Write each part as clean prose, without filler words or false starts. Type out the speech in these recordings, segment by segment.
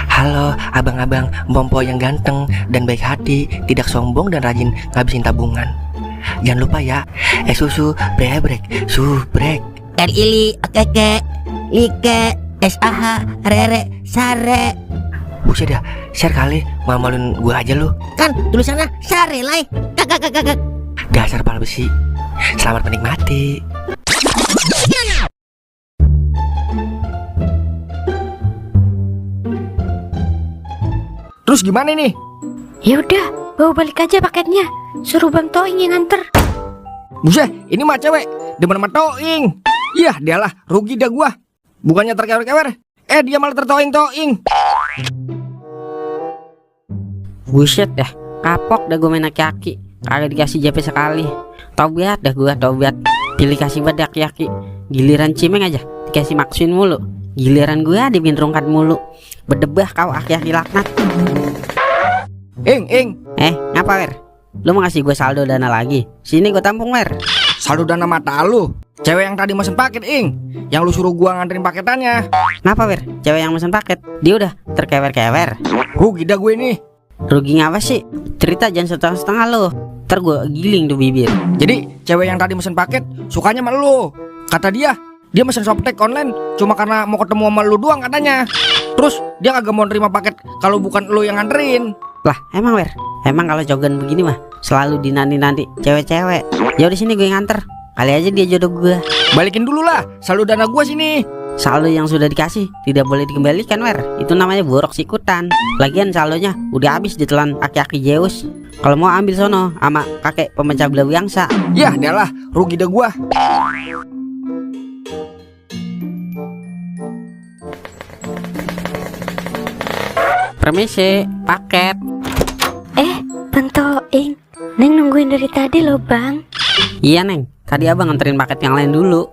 Halo abang-abang Bompo yang ganteng dan baik hati, tidak sombong dan rajin ngabisin tabungan. Jangan lupa ya, susu brebrek, subrek. Ili, keke, like, SAH, rere, sare. Buset dah, share kali, malu-maluin gua aja lu. Kan tulisannya sare lai. Kakak. Dasar pala besi. Selamat menikmati. Terus gimana nih? Ya udah, bawa balik aja paketnya. Suruh Bang Toing yang nganter. Buset, ini mah cewek demen sama Toing. Yah, dialah, rugi dah gua. Bukannya terkewer-kewer, dia malah tertoing-toing. Buset dah, kapok dah gue main aki-aki. Kagak dikasih JP sekali. Tobat dah gue, tobat. Pilih kasih buat aki-aki. Giliran cimeng aja dikasih maksuin mulu. Giliran gue dibinrungkan mulu. Berdebah kau aki-aki laknat. Ing. Ngapa Wer? Lu mau ngasih gue saldo dana lagi? Sini gue tampung Wer. Saldo dana mata lu. Cewek yang tadi mesen paket, Ing. Yang lu suruh gua nganterin paketannya. Kenapa Wer? Cewek yang mesen paket, dia udah terkewer-kewer. Rugi dah gue nih. Rugi ngapa sih? Cerita jangan setengah-setengah lo. Ntar gue giling tuh bibir. Jadi cewek yang tadi mesen paket sukanya sama lu. Kata dia mesen softtek online cuma karena mau ketemu sama lu doang katanya. Terus dia kagak mau nerima paket kalau bukan lu yang nganterin. Lah emang Wer? Emang kalau jogan begini mah selalu dinanti-nanti cewek-cewek. Ya udah sini gue nganter. Kali aja dia jodoh gue. Balikin dulu lah saldo dana gua sini. Saldo yang sudah dikasih tidak boleh dikembalikan Wer. Itu namanya borok sikutan. Lagian saldonya udah habis ditelan aki-aki Zeus. Kalau mau ambil sono sama kakek pemecah belah bangsa. Yah dialah, rugi dah gua. Permisi, paket. Bang Toing, Neng nungguin dari tadi loh Bang. Iya Neng, tadi abang nganterin paket yang lain dulu.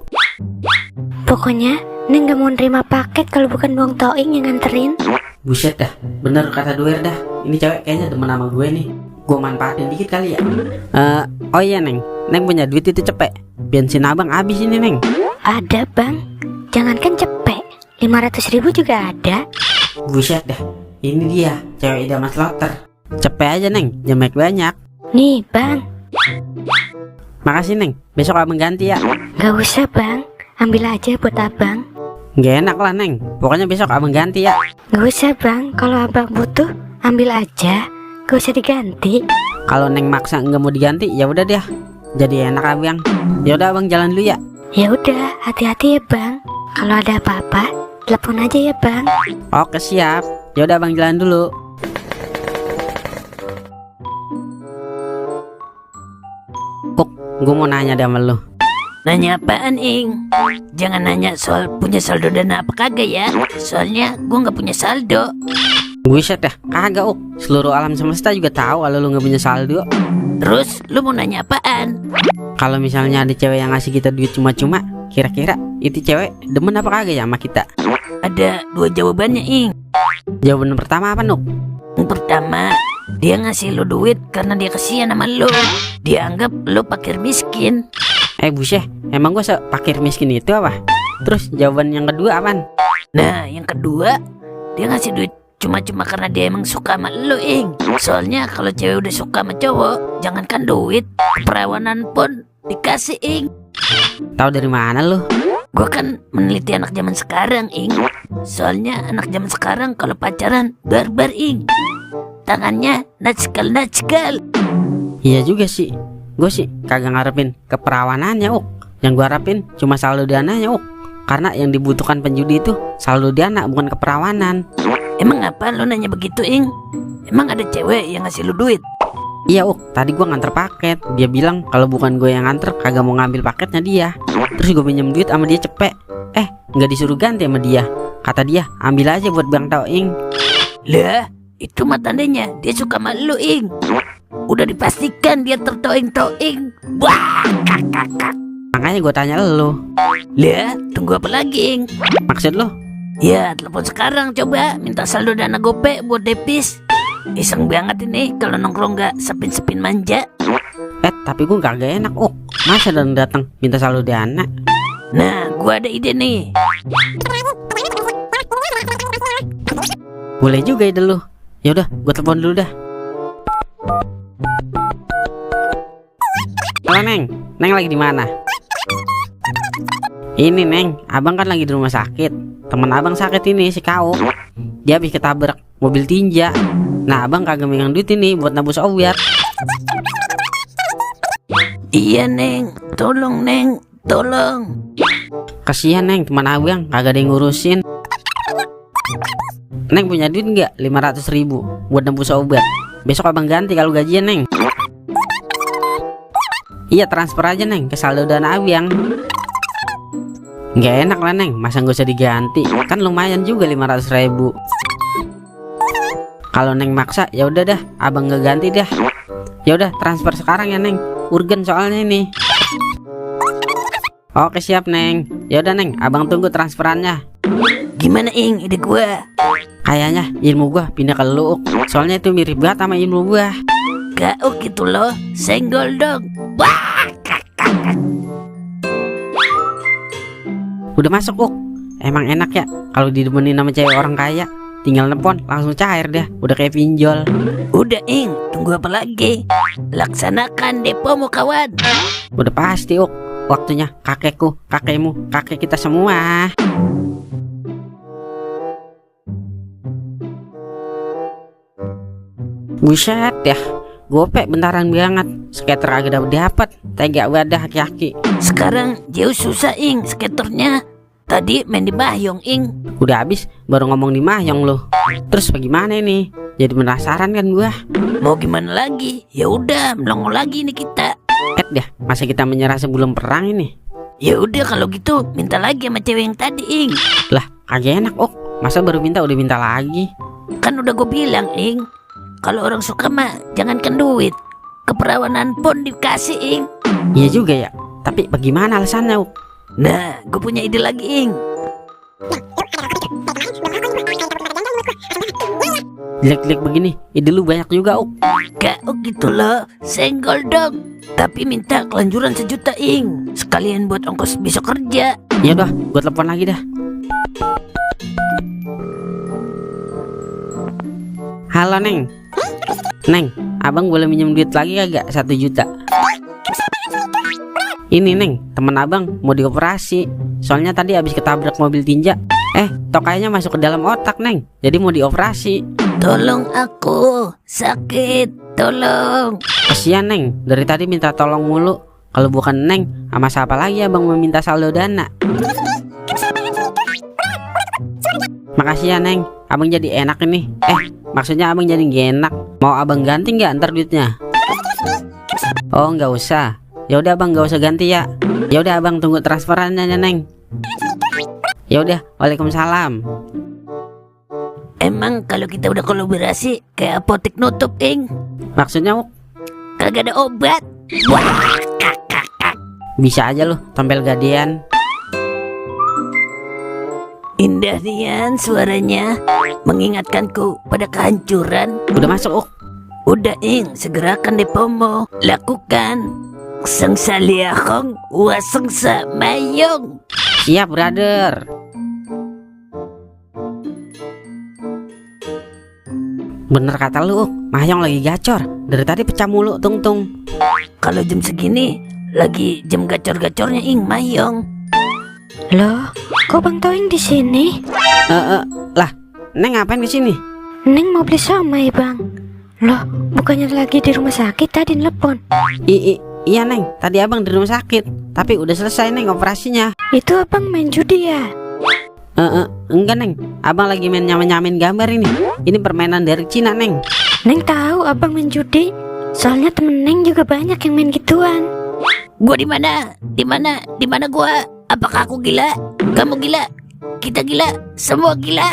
Pokoknya Neng gak mau nerima paket kalau bukan Bang Toing yang nganterin. Buset dah, bener kata Duer dah. Ini cewek kayaknya temen sama gue nih. Gue manfaatin dikit kali ya. Oh iya Neng, Neng punya duit itu cepet. Bensin abang habis ini Neng. Ada Bang, jangankan cepet, 500.000 juga ada. Buset dah, ini dia cewek idaman slaughter. Cepet aja Neng, jemek banyak. Nih Bang. Makasih Neng, besok abang ganti ya. Gak usah Bang, ambil aja buat abang. Gak enak lah Neng, pokoknya besok abang ganti ya. Gak usah Bang, kalau abang butuh ambil aja, gak usah diganti. Kalau Neng maksa nggak mau diganti ya udah deh. Jadi enak abang. Ya udah abang jalan dulu ya. Ya udah, hati-hati ya Bang. Kalau ada apa-apa, telepon aja ya Bang. Oke siap. Ya udah abang jalan dulu. Gue mau nanya deh sama lu. Nanya apaan, Ing? Jangan nanya soal punya saldo dana apa kagak ya. Soalnya gua nggak punya saldo. Buset dah, kagak seluruh alam semesta juga tahu kalau lu nggak punya saldo. Terus lu mau nanya apaan? Kalau misalnya ada cewek yang ngasih kita duit cuma-cuma, kira-kira itu cewek demen apa kagak ya sama kita? Ada dua jawabannya, Ing. Jawaban pertama apa Nuk? Yang pertama, dia ngasih lu duit karena dia kasihan sama lu. Dia anggap lu fakir miskin. Buset, emang gue sepakir miskin itu apa? Terus jawaban yang kedua apaan? Nah, yang kedua, dia ngasih duit cuma-cuma karena dia emang suka sama lu, Ing. Soalnya kalau cewek udah suka sama cowok, jangankan duit, perawanan pun dikasih, Ing. Tahu dari mana lu? Gue kan meneliti anak zaman sekarang, Ing. Soalnya anak zaman sekarang kalau pacaran barbar, Ing. Tangannya natskal. Iya juga sih. Gue sih kagak ngarepin keperawanannya Yang gue harapin cuma saldo dananya Karena yang dibutuhkan penjudi itu saldo dana bukan keperawanan. Emang apa lu nanya begitu, Ing? Emang ada cewek yang ngasih lu duit? Iya tadi gue nganter paket. Dia bilang kalau bukan gue yang nganter kagak mau ngambil paketnya dia. Terus gue pinjam duit sama dia cepet. Nggak disuruh ganti sama dia. Kata dia ambil aja buat Bang Toing. Lah, itu mah tandanya dia suka sama lu, Ing. Udah dipastikan dia tertoing-toing. Wah, kakak. Makanya gue tanya lu. Lah, tunggu apa lagi, Ing? Maksud lu? Ya, telepon sekarang coba. Minta saldo dana gope buat depis. Iseng banget ini kalau nongkrong gak sepin-sepin manja. Tapi gue kagak enak Masa datang minta saldo dana? Nah, gue ada ide nih. Boleh juga ide lu. Yaudah, gue telepon dulu dah. Halo Neng, Neng lagi di mana? Ini Neng, abang kan lagi di rumah sakit. Temen abang sakit ini, si Kau. Dia habis ketabrak mobil tinja. Nah abang kagak megang duit ini buat nabus obat. Iya Neng, tolong Neng, tolong. Kasihan Neng, teman abang kagak ada yang ngurusin. Neng punya duit nggak? 500.000 buat nembus obat. Besok abang ganti kalau gajian Neng. Iya transfer aja Neng ke saldo dana abang. Nggak enak lah Neng, masa nggak usah diganti? Kan lumayan juga 500.000. Kalau Neng maksa ya udah dah, abang nggak ganti dah. Ya udah transfer sekarang ya Neng, urgen soalnya ini. Oke siap Neng. Ya udah Neng, abang tunggu transferannya. Gimana Ing, ide gua? Kayaknya ilmu gua pindah ke lu, Uk. Soalnya itu mirip banget sama ilmu gua. Gauk gitu loh, senggol dong. Wah, Udah masuk, Uk. Emang enak ya kalau didemenin sama cewek orang kaya. Tinggal nepon langsung cair dah, udah kayak pinjol. udah Ing, tunggu apa lagi? Laksanakan depomu kawan. Udah pasti, Uk. Waktunya kakekku, kakekmu, kakek kita semua. Buset ya, gopek bentaran banget. Skater agak dapat, tega wadah aki-aki. Sekarang jauh susah Ing skaternya. Tadi main di Bahyong Ing. Udah habis baru ngomong di Mahyong loh. Terus bagaimana ini? Jadi penasaran kan gua. Mau gimana lagi? Ya udah, melongo lagi nih kita. Dah, masa kita menyerah sebelum perang ini? Ya udah kalau gitu minta lagi sama cewek yang tadi Ing. Lah, kagak enak, Ok. Masa baru minta udah minta lagi? Kan udah gue bilang Ing, kalau orang suka mah jangankan duit, keperawanan pun dikasih Ing. Iya juga ya. Tapi bagaimana alasannya, Ok? Nah, gue punya ide lagi Ing. Jelek-jelek begini, ide lu banyak juga, Ok. Gauk gitu loh, senggol dong. Tapi minta kelanjuran 1 juta Ing, sekalian buat ongkos besok kerja. Ya udah, gua telepon lagi dah. Halo Neng. Neng, abang boleh minjem duit lagi kagak 1 juta? Ini Neng, temen abang mau dioperasi. Soalnya tadi habis ketabrak mobil tinja. Tokainya masuk ke dalam otak Neng, jadi mau dioperasi. Tolong aku, sakit, tolong. Kasian Neng, dari tadi minta tolong mulu. Kalau bukan Neng, sama siapa lagi abang meminta saldo dana? Makasih ya Neng, abang jadi enak ini. Maksudnya abang jadi gak enak. Mau abang ganti nggak ntar duitnya? Oh nggak usah. Ya udah abang nggak usah ganti ya. Ya udah abang tunggu transferannya ya Neng. Ya udah, waalaikumsalam. Emang kalau kita udah kolaborasi kayak apotek nutup Ing, Maksudnya, Ok? kagak ada obat. Wah, kakak. Bisa aja loh tampil gadean. Indah nian suaranya, mengingatkanku pada kehancuran. Udah masuk, Ok? Udah Ing, segerakan depomu, lakukan. Sang saliakong, wasang sa mayong. Siap brother. Bener kata lu, Ok. Mahyong lagi gacor. Dari tadi pecah mulu, tung. Kalau jam segini, lagi jam gacor-gacornya Ing, mayong. Loh, kok Bang Toing di sini? Lah, Neng ngapain di sini? Neng mau beli somai, Bang. Loh, bukannya lagi di rumah sakit tadi nelpon? Iya Neng, tadi abang di rumah sakit. Tapi udah selesai Neng operasinya. Itu abang main judi ya? Enggak Neng, abang lagi main nyamain gambar ini. Ini permainan dari Cina Neng. Neng tahu abang main judi. Soalnya temen Neng juga banyak yang main gituan. Gua di mana? Di mana gua? Apakah aku gila? Kamu gila? Kita gila? Semua gila.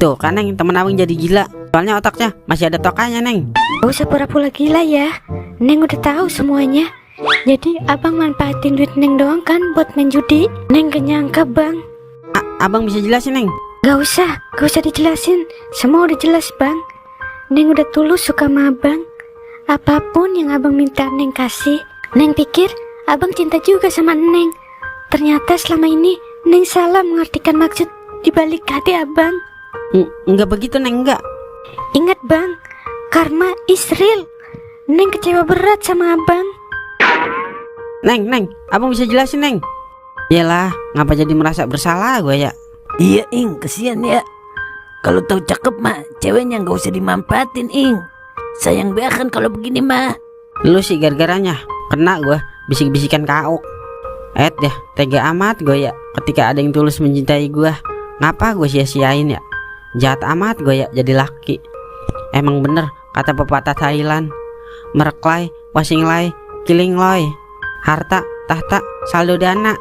Tuh kan Neng, temen abang jadi gila. Soalnya otaknya masih ada tokanya Neng. Gak usah pura-pura gila ya. Neng udah tahu semuanya. Jadi abang manfaatin duit Neng doang kan buat main judi. Neng gak nyangka Bang. Abang bisa jelasin Neng? Gak usah dijelasin. Semua udah jelas Bang. Neng udah tulus suka sama abang. Apapun yang abang minta Neng kasih. Neng pikir abang cinta juga sama Neng. Ternyata selama ini Neng salah mengartikan maksud dibalik hati abang. Enggak begitu Neng, enggak. Ingat bang, karma is real. Neng kecewa berat sama abang. Neng, abang bisa jelasin Neng? Yalah, ngapa jadi merasa bersalah gue ya? Iya Ing, kesian ya. Kalau tahu cakep mah ceweknya nggak usah dimanfaatin Ing. Sayang banget kalau begini mah. Lu sih gara-garanya kena gue bisik-bisikan kauk. Deh, tega amat gue ya ketika ada yang tulus mencintai gue. Ngapa gue sia-siain ya? Jahat amat gue ya jadi laki. Emang bener kata pepatah Thailand, mereklai, wasinglai, killing loy, harta, tahta, saldo dana.